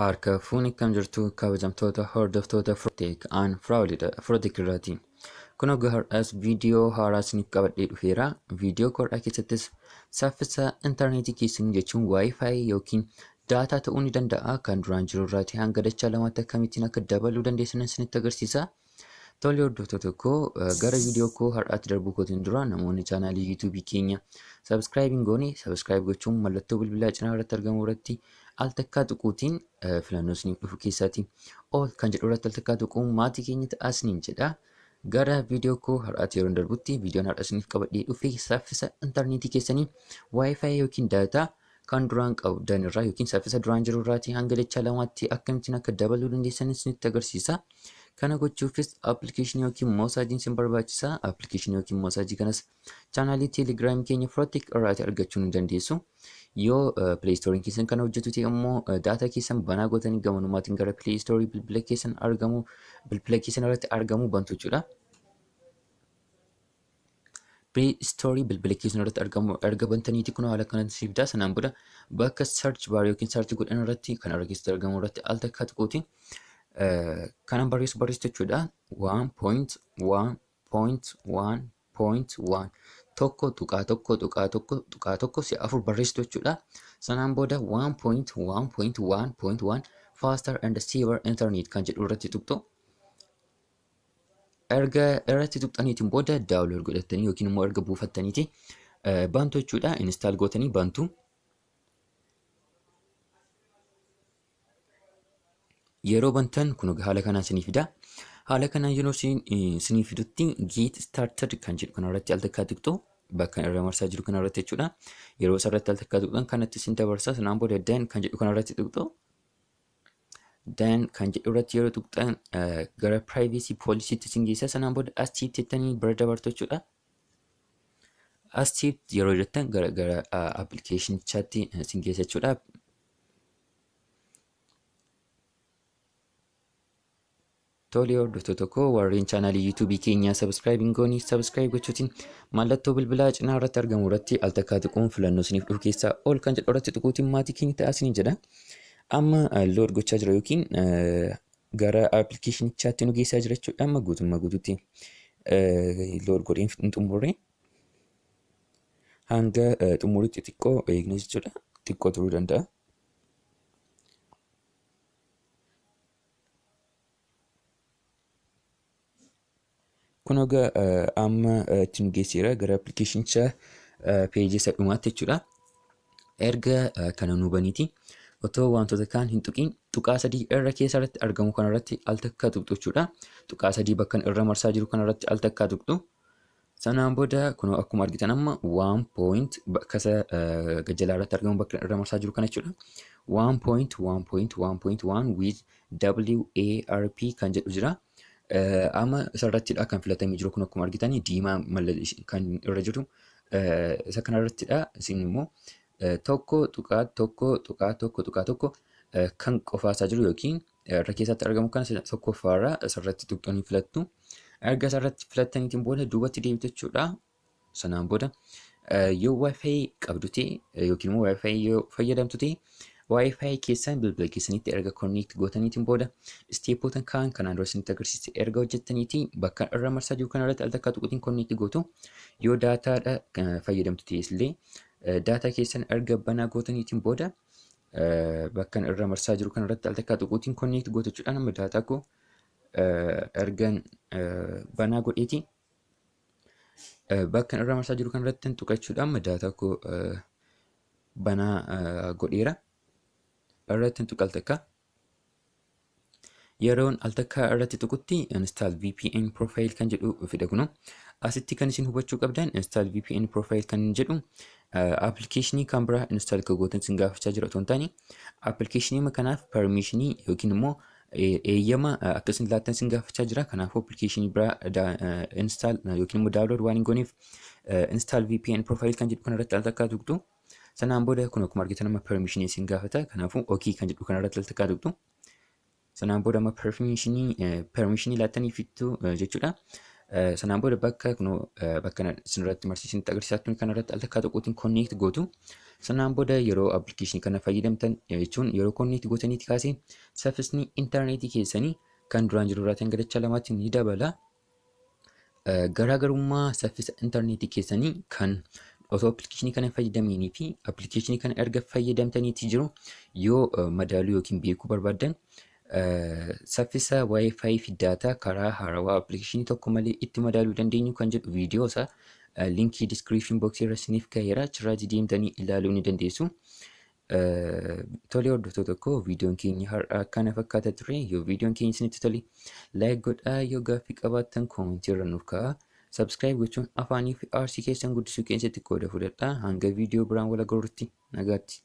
Harka fuuni akkam jirtu kabajamtoota hordoftoota Firotek aan Firotek irraati. Kun hoggaa har'aas viidiyoo haaraa isiniif qabadhee dhufeera. Viidiyoo har'aa keessattis saffisa intarneetii keessanii jechuun Wi-Fi yookiin daataa ta'uu ni danda'a. Kan duraan jiru irraati hanga dachaa lamaatti akkamittiin akka dabaluu dandeessan isinitti agarsiisa. Tole hordoftoota koo, gara viidiyoo koo har'aatti darbuu kootiin dura namoonni chaanaalii YouTube keenya subscribe hin goone subscribe gochuun mallattoo bilbilaa cinaa irratti argamu irratti al takkaa tuquutiin filannoo isiniif dhufu keessaati all kan jedhu irratti al takkaa tuquun maatii keenya ta'aa isiniin jedha. Gara viidiyoo koo har'aatti yeroo darbutti viidiyoon har'a isiniif qabadhee dhufe saffisa intarneetii keessanii Wi-Fi yookiin daataa kan duraan qabdan irraa yookiin saffisa duraan jiru irraatii hanga dachaa lamaatti akkamittiin akka dabaluu dandeessan isinitti agarsiisa. Kana gochuufis appilikeeshinii yookiin moosaajiin isin barbaachisa. Appilikeeshinii yookiin moosaajii kanas chaanaalii Teelegiraamii keenya Firotek irraatii argachuu ni dandeessu. Yoo Play Store'n keessan kana hojjetu ta'e immoo daataa keessan banaa gootanii gamanumaatiin gara Play Store bilbila keessan argamu bilbila keessan irratti argamu bantu jechuudha. Play Store bilbila keessan irratti argamu erga bantaniiti kun haala kanatti siif fida. Sanaan booda bakka search bar yookiin search godhan irratti kan irra keessatti argamu irratti al takkaa tuquuti kanan barreessu barreessu jechuudha. 1.1.1.1 1.1.1.1 si'a afur barreessitu jechuudha. Sanaan booda 1.1.1.1 faster and safer internet kan jedhu irratti tuqxu. Erga irratti tuqxaniitiin booda download godhattanii yookiin immoo erga buufattaniiti bantu jechuudha. Install gootanii bantu. Yeroo bantan kun haala kanaan isinii fida. Haala kanaan yeroo isinii fidutti get started kan jedhu kanarratti al takkaa tuqxu bakka irra marsaa jiru kanarratti jechuudha. Yeroo isarratti al takkaa tuqxan kanatti isin dabarsa. Sanaan booda done kan jedhu kanarratti tuqxu. Done kan jedhu irratti yeroo tuqxan gara privacy policy tti isin geessa. Sanaan booda as jettanii bira dabartu jechuudha. As yeroo jettan gara appilikeeshinichaatti isin geessa jechuudha. Tole hordoftoota koo, warreen chaanaalii YouTube keenyaa subscribe hin goone subscribe gochuutiin mallattoo bilbilaa cinaa irratti argamu irratti al takkaa tuquun filannoo isiniif dhufu keessaa ol kan jedhu irratti tuquutiin maatii keenya ta'aa isiniin jedha. Amma load gochaa jira yookiin gara appilikeeshinichaatti nu geessaa jira jechuudha. Amma guutummaa guutuutti load godhee hin xumurre, hanga xumuritti xiqqoo eegna jechuudha. Xiqqoo turuu danda'a. Kun egaa amma itti nu geesseera gara appilikeeshinicha peejii isa dhumaatti jechuudha. Erga kana nu baniiti otoo wantoota kaan hin tuqiin tuqaa sadii irra keessa irratti argamu kanarratti al takkaa tuqxu jechuudha. Tuqaa sadii bakka irra marsaa jiru kanarratti al takkaa tuqxu. Sanaan booda kun akkuma argitan amma 1 point bakka isa gajjalaa irratti argamu bakka irra marsaa jiru kana jechuudha. 1.1.1.1 with WARP kan jedhu jira. Amma isarrattidha kan filatamee jiru kun, akkuma argitan diimaa kan irra jiru isa kanarrattidha. Isin immoo 1.1.1.1 kan qofaasaa jiru yookiin irra keessatti argamu kan tokkoffaarra isarratti tuqxanii filattu. Erga isarratti filattaniitiin booda duubatti deebitu jechuudha. Sanaan booda yoo Wi-Fi qabdu ta'e yookiin immoo Wi-Fi yoo fayyadamtu ta'e Wi-Fi keessan bilbila keessanitti erga connect gootaniitiin booda isteepoota kaan kanaan dura isinitti agarsiise erga hojjettaniiti bakka irra marsaa jiru kanarratti al takkaa tuquutiin connect gootu. Yoo daataadha fayyadamtu ta'es illee daataa keessan erga banaa gootaniitiin booda bakka irra marsaa jiru kanarratti al takkaa tuquutiin connect gootu jechuudha. Nama daataa koo ergan banaa godheeti bakka irra marsaa jiru kanarratti tuqachuudhaan amma daataa koo banaa godheera. Irratti tuqa al takkaa. Yeroon al takkaa irratti tuqutti install VPN profile kan jedhu fida kunu. Asitti kan isin hubachuu qabdan install VPN profile kan jedhu appilikeeshinii kan biraa install kan gootan isin gaafachaa jira otoo hin taane appilikeeshinii kanaaf permissionii yookiin immoo eeyyama akka isin laattan isin gaafachaa jira. Kanaafuu appilikeeshinii biraa install yookiin immoo download waan hin gooneef install VPN profile kan jedhu kanarratti al takkaa tuqxu. Sanaan booda kun akkuma argitan amma permissionii isin gaafata. Kanaafuu OK kan jedhu kanarratti al takkaa tuqxu. Sanaan booda amma permissionii laattanii fittu jechuudha. Sanaan booda bakka kunoo bakka isinirratti marsiisanitti agarsiisaa ture kanarratti al takkaa tuquutiin connect gootu. Sanaan booda yeroo appilikeeshinii kana fayyadamtan, jechuun yeroo connect gootaniiti kaasee, saffisni intarneetii keessanii kan duraan jiru irraatiin hanga dachaa lamaatti ni dabala. Garaagarummaa saffisa intarneetii keessanii kan osoo appilikeeshinii kana fayyadamanii fi appilikeeshinii kana erga fayyadamtaniiti jiru yoo madaaluu yookiin beekuu barbaaddan, saffisa WiFi fi daataa karaa haarawaa appilikeeshinii tokko malee itti madaaluu dandeenyu kan jedhu viidiyoo isaa linkii description box irra isiniif kaa'eera, achirraa deemtanii ilaaluu ni dandeessu. Tolee hordoftoota koo, viidiyoon keenya har'a kana fakkaata ture. Yoo viidiyoon keenya isinitti tole like godhaa, yoo gaaffii qabaattan koomentii irra nuuf kaa'aa. Subscribe gochuun afaanii fi arsii keessan guddisuu keessatti qooda fudhadhaa. Hanga viidiyoo biraan wal agarrutti nagaatti.